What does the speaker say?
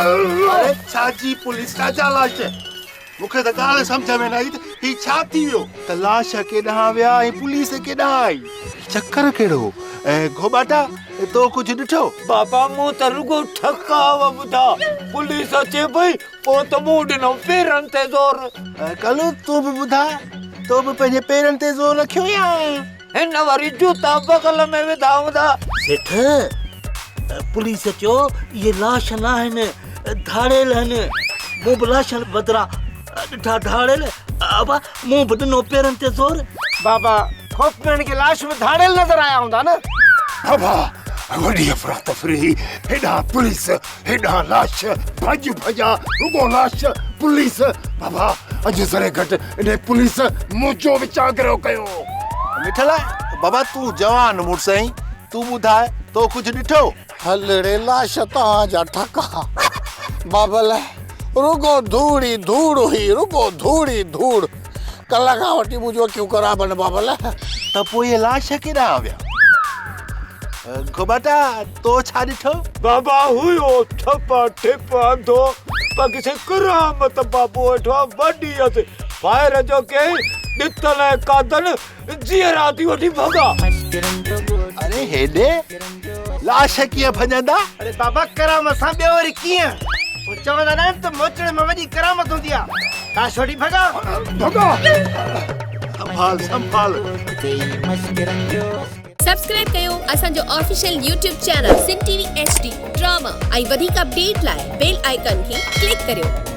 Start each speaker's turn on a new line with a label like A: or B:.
A: اڙي ڇا جي پوليس ڇا جا لاش؟ مون کي ته ڳالهه سمجهه ۾ نه آئي ته هي ڇا ٿي ويو ته لاش ڪيڏانهن ويا ۽ پوليس ڪيڏانهن آئي؟ چڪر ڪهڙو هو؟ ۽ گهوٻاٽا تو ڪجهه ڏٺو؟
B: بابا مون ته رڳو ٺڪاء ٻڌا، پوليس اچي پئي، پوء ته مون ڏنو پيرن تي زور.
A: ڪلو تون به ٻڌاء، تو به پنهنجي پيرن تي زور رکيو يا؟
B: هن وري جوتا بغل ۾ وڌا هوندا.
C: سيٺ، پوليس چيو اهي لاش ناهن، ڌاڙيل آهن. مون به لاشن بدران ڏٺا ڌاڙيل. ابا، مون به ڏنو پيرن تي زور.
D: بابا، خوف ۾ هن کي لاش به ڌاڙيل نظر آيا هوندا نه؟
E: بابا، وڏي افراتفري، هيڏانهن پوليس، هيڏانهن لاش، ڀڄ ڀڄان، رڳو لاش، پوليس، بابا اڄ ذري گهٽ انهي پوليس منهنجو به چانگرو ڪيو.
A: مٺل، بابا تون جوان مڙس آهين، تون ٻڌاء تو ڪجهه ڏٺو؟
F: هل ڙي لاش توهان جا ٺڪا. بابل، رڳو ڌوڙ ئي ڌوڙ هئي، رڳو ڌوڙ ئي ڌوڙ. ڪلهه کان وٺي منهنجون اکيون خراب آهن بابل.
A: ته پوء اهي لاش ڪيڏانهن ويا؟ گهوٻاٽا تو ڇا ڏٺو؟
B: بابا هيو ٺپ ٺپ انڌو باقي سائين ڪرامت بابو ويٺو آ وڏي اس فائر جو ڪيائين ڏتل ۽ قادن جيئرا ٿي وٺي ڀڳا.
A: اڙي هيڏي لاش ڪيئن ڀڄندا؟
D: اڙي بابا ڪرامت سان ٻيو وري ڪيئن؟ هو چوندا ناهن ته موچڙي ۾ وڏي ڪرامت هوندي آ. لاش وٺي ڀڳا.
E: ڀڳا.
A: سنڀال سنڀال.
G: سبسڪرائب ڪيو اسان جو official YouTube channel Sindh T V H D drama ۽ وڌيڪ اپڊيٽ لاء بيل آئيڪان کي ڪلڪ ڪريو.